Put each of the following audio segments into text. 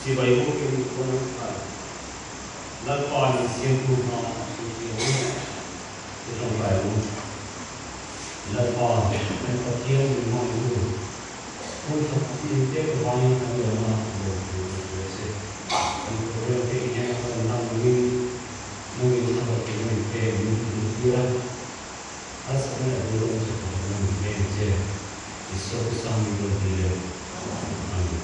Chibai bukin pawn a Lalpa min siamtu hmaah thilthil ang i tawngtai ang u. Lalpa, kan Pathian min hmangaihtu, hun tha tak min pek avangin kan lawm a, lawm tur kan hria che. Kan program te i hnenah kan hlan nungin, nungin a hlawhtlinna min pek min hmuhtir a, harsatna leh buaina awm chu pakhatna min pek ang che. Isua Krista min rawn ti leh a ni.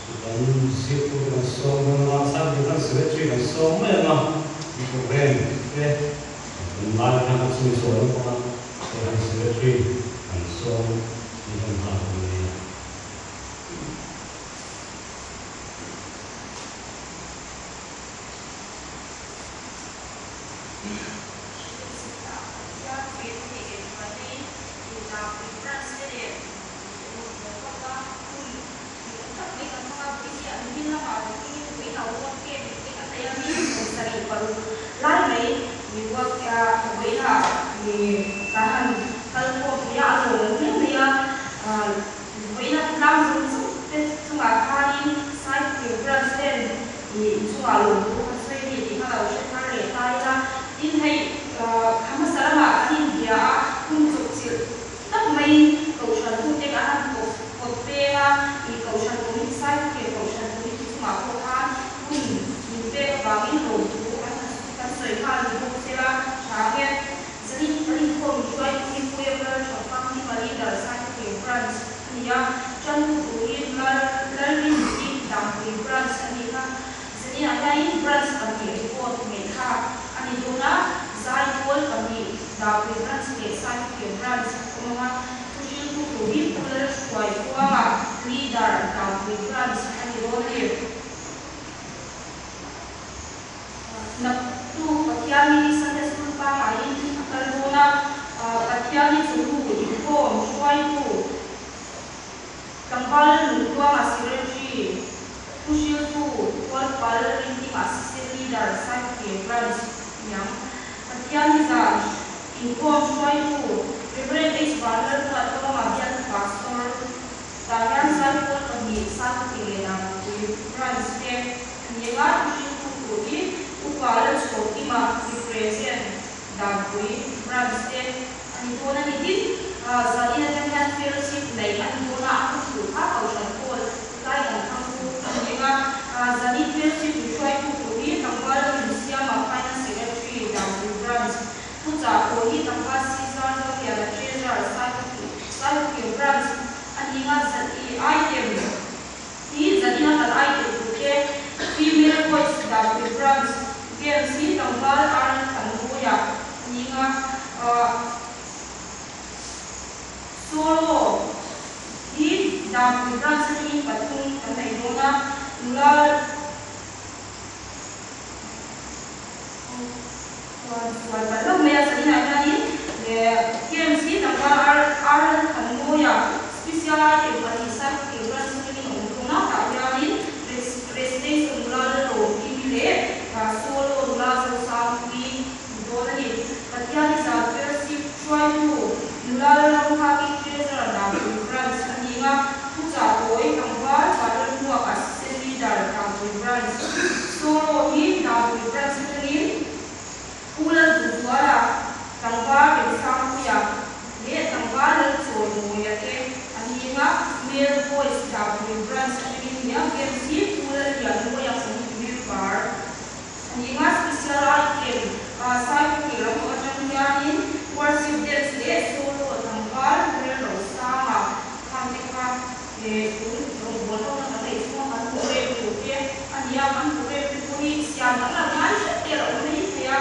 Chu kan zirtu kan sawm dawn a, Sangte kan secretary kan sawm mai ang a, mi program te kan lai khan a chhui sawi ang pawh a, hei kan secretary kan sawm ni dawn nghal dawn a nia. Tak maiin Kohhran tute an han pawt peng a, i Kohhran Committee, Saikhupian Kohhran Committee chungah pawh khan hun min pek avangin lawmthu an han kan sawi nghal ni bawk sela tha ang e. Zanin kan inkhawm hruaitu hi Puia Lal Thafang Hima Leader Saikhupian Branch a ni a, Tantu turin Lal Lalrinpuii Dangpui Branch a ni kha. Zaninah hianin Branch pahnih report ngaihthlak a ni dawn a, Zaipawl pahnih, Dapui Branch leh Saikhupian Branch a awm ang a, thuhriltu tur hi Pu Lalhruaikuanga, Leader, Dapui Branch a ni dawn a ni. Naktu Pathiani Sunday School pangaiin a kal dawn a, Pathiani chawhnu inkhawm hruaitu Tlangval Lungtuanga Secretary, Thuhriltu Tualpal Rinting Assistant Leader Saikhupian Branch Niang Pathian Nizan Inkhawm Hruaitu Rev. H. Vanlalruatluanga Bialtu Pastor tah hian Saipawl pahnih Saikhupi leh Dangpui Branch te a ni anga thuhriltu tur hi Upa Lalchhawkima Represent Dangpui Branch te a ni dawn a ni. Tin, zanin atang hian fellowship neih a ni dawn a, a hmuhtur kha Kohhran Hall tlai kan thang chu a ni eng a. Zanin fellowship min hruaitu tur hi Tlangval Nunsiama Finance Secretary, Dangpui Branch, Thuchah pawh hi Tlangval Caesar Zoliana Treasurer, Saipukir Branch a ni eng a. Zan i item hi zanin a kan item tur te Female Voice, Dangpui Branch, Games hi Tlangval Arnold Thanmawia a ni eng a. Solo hi Dangpui Branch atangin pathum kan nei dawn a, nula chuan sual palh lo mai a, zaninah hianin games hi tlangval Arnold Thanmawia special item pahnih Saikhupi Branch atangin a awm dawn a, tah hianin Recitation nula Lalawmkimi leh Solo nula Zosangpuii ni dawn a ni. Pathian i zan fellowship hruaitu nula Lalramnghaki Treasurer Dangpui Branch a ni a, Thuchah Tawi tlangval Vanlalhmuak Assistant Leader Dangpui Branch Solo hi Dangpui Branch atangin Pu Lalduhzuala tlangval Remsangpuia leh tlangval Lalchawimawia te a ni a, Male Voice Dangpui Branch atangin nia Games hi Pu Lallianmawia Committee Member A ni nga special item Saikhupi lam pawh atang hianin worship dance leh solo tlangval rel lo sanga khang te kha tun rawngbawl ho na kan neih chhunga kan hmuh rem tur te a ni a, kan hmuh rem te pawh hi siam dang lam ngai hret te a lo awm mai thei a,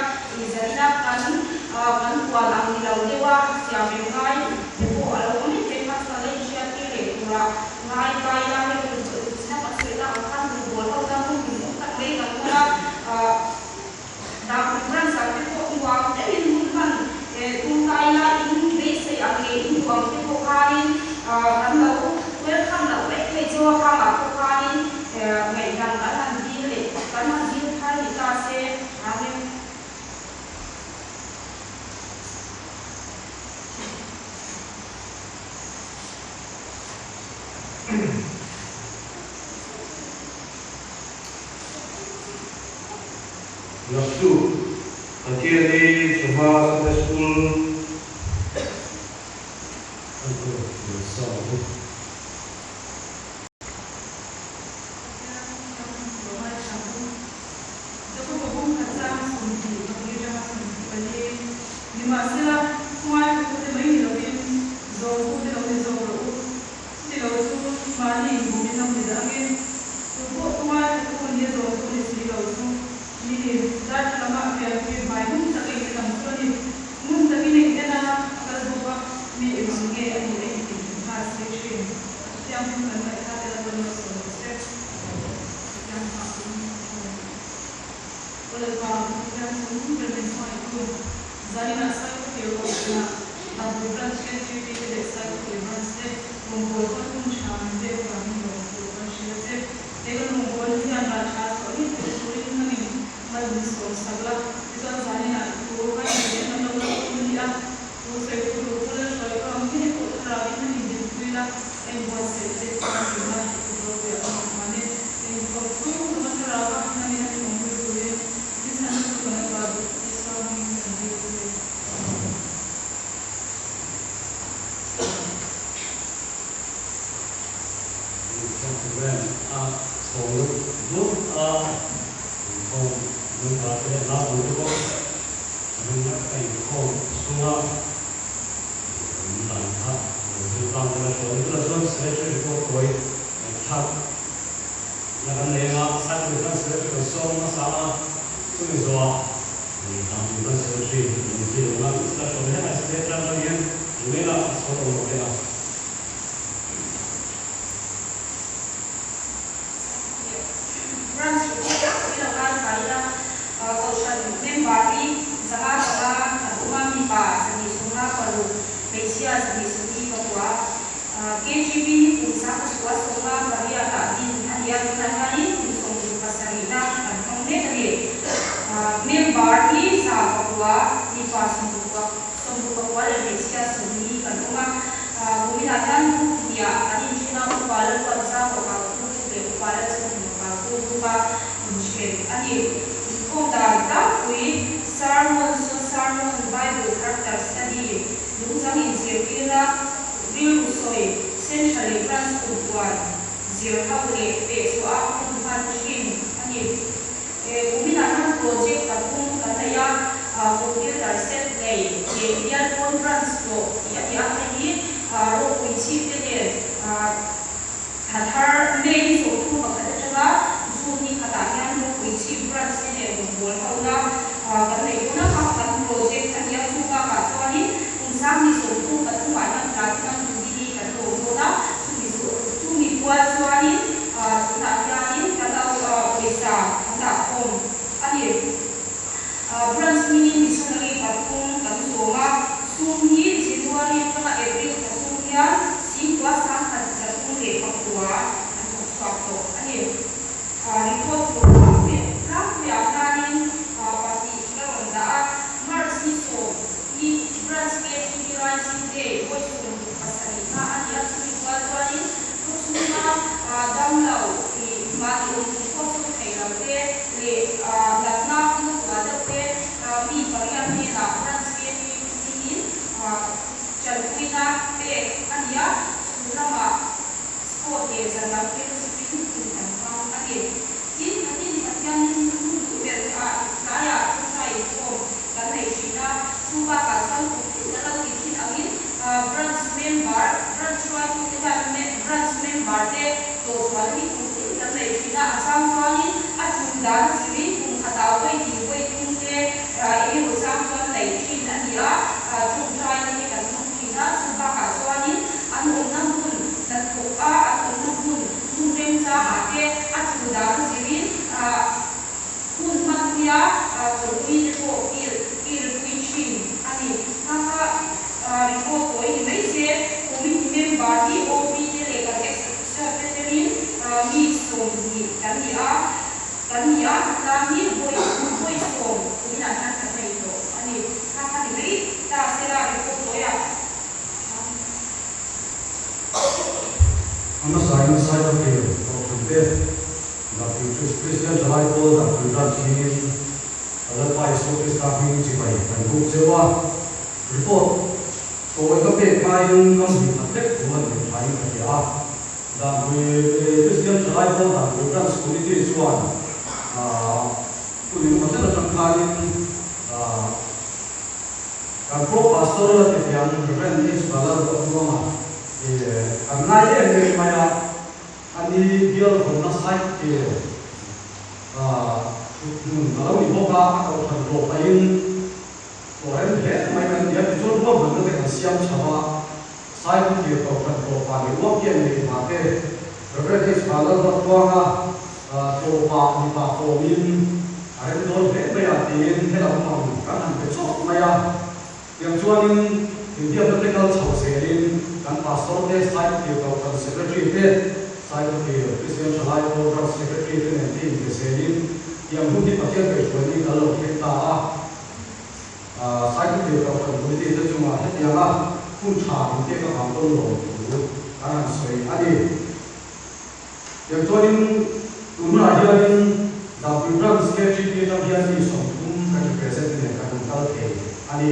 zanin a kan kan huan ang ni lo deuh a siam rem ngai te pawh a lo awm mai thei kha chuan la inhriat tir leh tura ngai ta ila hei China kan sawi tak ang khan rawngbawl ho na hun hlimawm tak mai kan hmang a, dah hun branch ah te pawh nuam. Naktuk Pathiani chawhma Sunday School Kan tur sawm u. Pathian ram lo ngaithla u. Jakob-a bung khat chang 24 atanga 24. Nimahsela, ngaithlatute mai ni lovin zawngtute lo ni zawk rawh u. Chuti lo chu mahni inbumin lo ni dah angin, tu pawh thu ngaithlatu nia zawngtu ni si lo chu mi darthlalam ah pianpui hmai ngun taka in en ang chu a ni. Ngun takin a in en a, a kal bawk a, mi eng ang nge a nih a intinhmu nghal si thin. A chutiang hun kan ngaihthla tel a dawn lo sawi lo se. Chutiang hma hun a ni. Aw Lalpa, Pathian chung ber min hmangaihtu, zaninah Saikawtir Kohhranah Dangpui Branch KGP te leh Saikawtir Branch te rawngbâwl hman hun tha min pek avangin lawmthu kan hrilh a che. He kan rawngbâwl hian ral tha chhuah ngei theihna turin nangin mal min sawm sak la. Tichuan zaninah i thu kan inneih an lo lak dawn a ni a, thu sawi tu tur pawh la hruai tawh ang ngei pawh thlarauin nan indinpui la, a inbuatsaih te thianghlim la, i kut ropuiah kan inhman e. Engkawp chhung chunga thlarau a hnamin a min awmpui turin min chhanna chu kan la tuah duh Isua hmingin kan dil che. Inkhawm program a chho lup lup a, inkhawm member te leh naupang te pawh rinna taka inkhawm chhunga an dan kha lo zir tlang ila hruai ila chuan secretary pawh kawi Ngaihthlak na kan nei anga Cycle kan secretary kan sawm hmasa a, chumi zawhah dang kan secretary kan zir ang a, chutah hruai hlek a state ram ram hian email ah a chho awm hlek a. Branch report tak pawhin a ngai thai ila, Kohhran member hi 505 an awm a, mipa 126, hmeichhia 124. KGB hi kum 98 pariat ah din a ni a, tunah hianin kum 67 na kan hmang mek a ni. Member hi 109, mipa 64 leh hmeichhia 40 kan awm a. Kuminah hian group hniah kan inthen a, Upa Lalruatza Mawkau Group leh Upa Lalchhawng Mawkau Group a inthen a ni. Inkhawm dan tlangpui, Sermon, Sermon, Bible Character Study, Lungchang inzirtirna, rilru sawi, Central leh Branch kumpuan zir ho leh feh chhuah a hun hman thin a ni. He kuminah hian project pathum kan nei a, computer set nei leh bial pawn branch tlawh tih a ni a, hei hi ropui chhip te nen thla thar May ni 31 atanga June ni khatah hian ropui chhip branch te nen rawngbâwl hona kan nei dawn a, kha kan project a ni a, chu bakah chuanin kum 2033 ah hian Platinum Jubilee kan lawm dawn a, chumi chumi pual chuanin tunah hianin kan lo pawisa kan dah khawm a ni. Branch hmingin missionary pathum kan zawm a, sum hi January atanga April thla chhung hian 91,309 an thawk chhuak tawh a ni. Report tur tlangpuiah hianin pahnih ka rawn dah a, March ni 10 hi Branch KTP Rising Day vawi 67 hma a ni a, chumi kual chuanin khaw chhunga damlo ih mahni awm tum pawh sawm thei lo te leh natna na zual deuh te mi pariat hnenah Branch KTP hmingin tanpuina pek a ni a, chhun lamah Sport leh zan lam fellowship-in hun kan hmang a ni. Tin, Pathian Pathianin hun duh ber ah tlaiah thawhhna inkhawm kan nei thin a, chu bakah chuan kum tin kan lo tih thin angin branch member, branch hruaitute hian branch member te tawhchhuahna hi kum tin kan nei thin a, a chang chuanin a tum dan zirin kum khatah vawi hnih vawi thum te eng emaw chang chuan neih thin a ni a, tawngtaina te kan hmang thin a, chu bakah chuanin an awmna hmun hnathawk a, an awmna hmun hmun remchangah te a tul dan a zirin hun hmanpuia chawlhpui te pawh kil kilpui thin a ni. Kha kha report tawi ni mai se, committee member hi OP te leh kan ex-officer te telin mi 20 kan ni a, kan ni a, tlang hi vawi vawi 10 kuminah hian kan nei tawh a ni. Kha kha ni mai ta sela report tawiah. A hmasain Cyber Care Kohhran te Dapui Kristian Thalai Pawl Dapui Branch hmingin Lalpa Isua Krista hming chibai kan buk cheu a, report tawi ka pek hmain kam hnih khat vek thu an nei thain ka hria a. Danpui Kristian Thalai Pawl Danpui Branch Committee chuan hun engemaw chen atang khanin kan Pro Pastor la ti hian Rev H Valalruatmuanga kan ngai em em mai a. Ani bial vawnna site te thut hmun a lo ni bawk a, a kohhran hlawh pahin tawh rem hle mai kan ti a, tichuan ruahmanna te kan siam chho a, Saikhuthir kohhran hlawh pa leh uap hian neih hma te, Rev. H. Vanlalruatmuanga hlawh pah ni pah fawmin a rem dawn hle mai a tiin helam pang kan han pe chawk mai a. Tiang chuanin inbiakna te kal chho zelin kan Pastor te, Saikhuthir Kohhran Secretary te, Saikhuthir Kristian Thalai Pawl Branch Secretary te nen te inbe zelin tiang hun hi Pathian kaihhruainin kan lo thleng ta a. Saikhuthir Kohhran Committee te chungah hetianga hun tha inpek avang pawn lawm thu kan han sawi a ni. Tiang chuanin tun hunah hianin Dapui Branch KGP atang hian mi 30 kan represent te nen kan rawn kal thei a ni.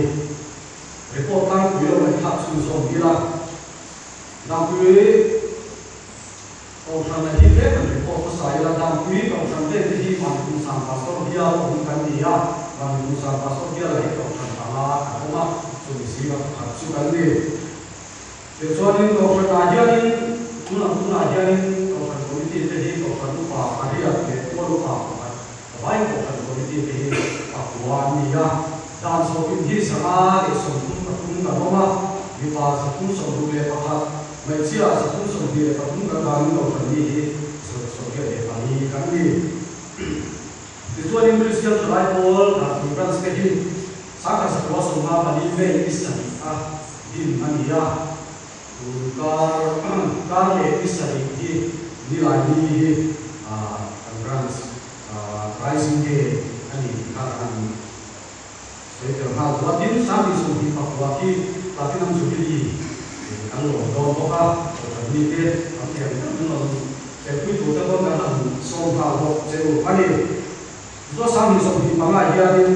Report tlangpui lo ngaihthlak chhunzawm ila Dapui Kohhran a hi tlem kan report hmasa ila Dapui Kohhran vel te hi Vanipung Sang Pastor bial awm kan ni a, Vanipung Sang Pastor bialah hi Kohhran panga kan awm a, chumi zinga pakhat chu kan ni. Tichuanin Kohhranah hianin tunah tunah hianin Kohhran Committee te hi Kohhran Upa pariat leh Tual Upa pakhat vai Kohhran Committee te hi pakua an ni a. Dan zawhpin hi 133 kan awm a, mipa 361, hmeichhia 323 kan vangin Kohhran mi hi 24 kan ni. Tichuanin Kristian Thalai Pawl Darpui Branch te hi 1954 May ni sarih a din a ni a, tun kar kar leh ni sarih hi Nilai ni hi kan Branch Rising Day a ni tih kha kan han sawi tel nghal duh a. Tin, 2029 khi Platinum Jubilee kan lawm dawn bawk a, Kohhran mite tam thei ang deuh an rawn Thlenpui turte pawn kan han sawm nghal bawk che u a ni. Tichuan 2025 hianin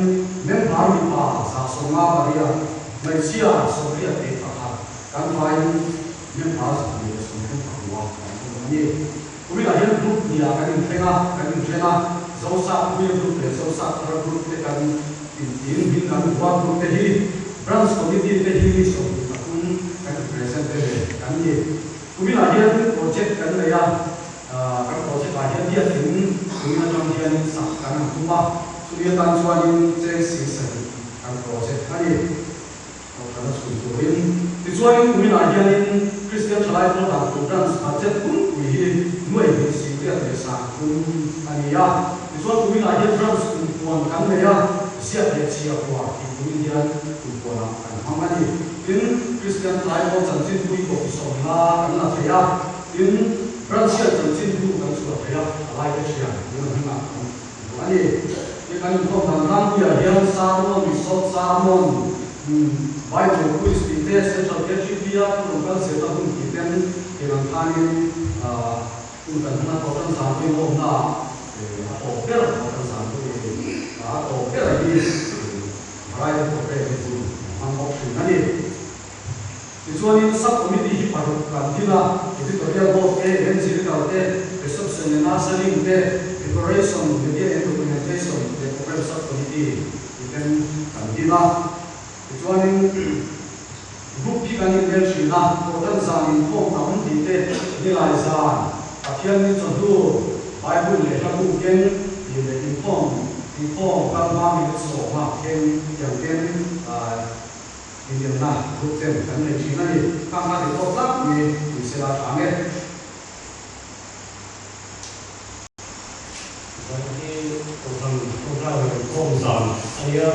member mipa 158, hmeichhia 81 kan vaiin member 139 kan awm a ni. Kuminah hian group hniah kan inthleng a, kan inthen a, Zosap Puia Group leh Zosap Thar Group te kan intin hming kan hua group te hi Branch Committee te hi mi 23 kan represent te ve kan ni. Kuminah hian project kan nei a, kan project ah hian biakin kumin atang hianin sak kan han tum a, chumi atan chuanin cheng 70 kan project a ni. Kohhran a chhui turin. Tichuanin kuminah hianin Kristian Thalai Pawl Danpui Branch budget pumpui hi nuai hnih 73,000 a ni a. Tichuan kuminah hian Branch kumpuan kan nei a, ziak leh chhia hua tih kumin hian kumpuanah kan hmang a ni. Tin, Kristian Thalai Pawl chanchinpui copy 50 kan la thei a, tin, Branch hian chanchinbu kan chhuah thei a, thalaite thian tuna hmingah kan duh a ni. Tin, kan inkhawm dan tlangpuiah hian sermon, short sermon, Bible quiz tih te, Central KGP-a thu rawn kal zirna hun tih ten thil ang khanin hun kan hman a, Kohhran Zanpui inkhawmnaah a tawp ber, Kohhran Zanpui a tawp ber hi Variety programme hi chu an hmang bawk thin a ni. Tichuanin Sub-Committee hi paruk kan din a, Editorial Board te, Evangelical te, Reception and Ushering te, Preparation, Media and Documentation leh Programme Sub-Committee ti ten kan din a. Tichuanin Group hi kan inrel thin a, Kohhran zan inkhawm tam tih te, Nilai zan, Pathian ni chawhnu, Bible leh hla bu keng tih leh inkhawm inkhawm kal hma minute 10 keng tiang ten inelna group ten kan nei thin a ni. Khang kha report tlangpui ni sela tha nge. Zan hi Kohhran Programme leh inkhawm zan a nia.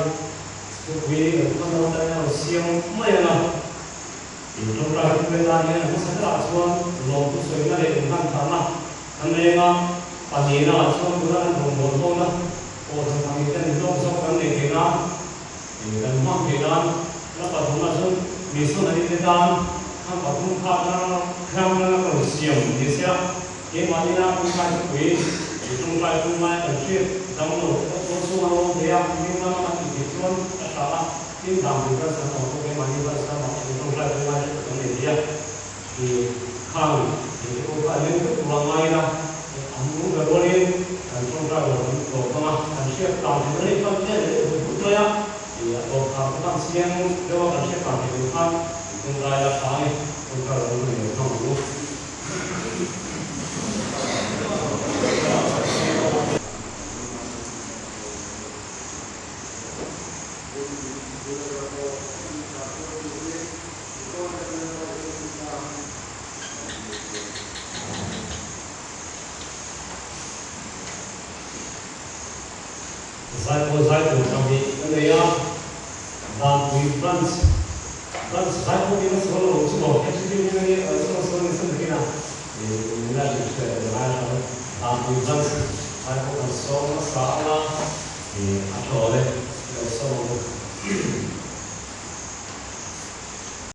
Thupui kan hman lo ta emaw siam mai ang a. In tawngtai hun vel lai hian a hmasa berah chuan lawmthu sawina leh inhlanthahna kan nei ang a, pahnihna ah chuan tuna kan rawngbâwl hona Kohhran pahnih ten inlawk zawk kan nei thei nan, kan hmang thei nan, la pathumna chuan missionary te tan khan pathum kha tlang tlang a rawn siam ni se a, keimahni la tawngtai thupui. Tawngtai pui ngai kan hriat dang lo te pawh tual chhung an awm thei a, hming lama kan tih theih chuan a tha a, tin dan pui branch kan awm pawh keimahni branch lamah pawh tawngtai pui ngai te kan nei thei a, i khang engte pawh kha a leng vek tur a ngai ila, an nung ber rualin kan tawngtai lo kan tawp ang a, kan hriat tan theih na hi chuan tlem leh deuh vut mai a, i a tawp khar te khan chiang deuh a kan hriat tan theih tur khan tawngtai la tha a ni, tawngtai lo kan nei lo thang ang u. Zaipawl zai tur pahnih ka nei a, Danpui Branch, Branch zaipawl ina sual lo chu maw, Executive in a nia, chuan sual ni san takin a, nula chu hriat a ngai lo, Danpui Branch zaipawl kan sawm nasa ang a, a thaw le, lo sawm ang u.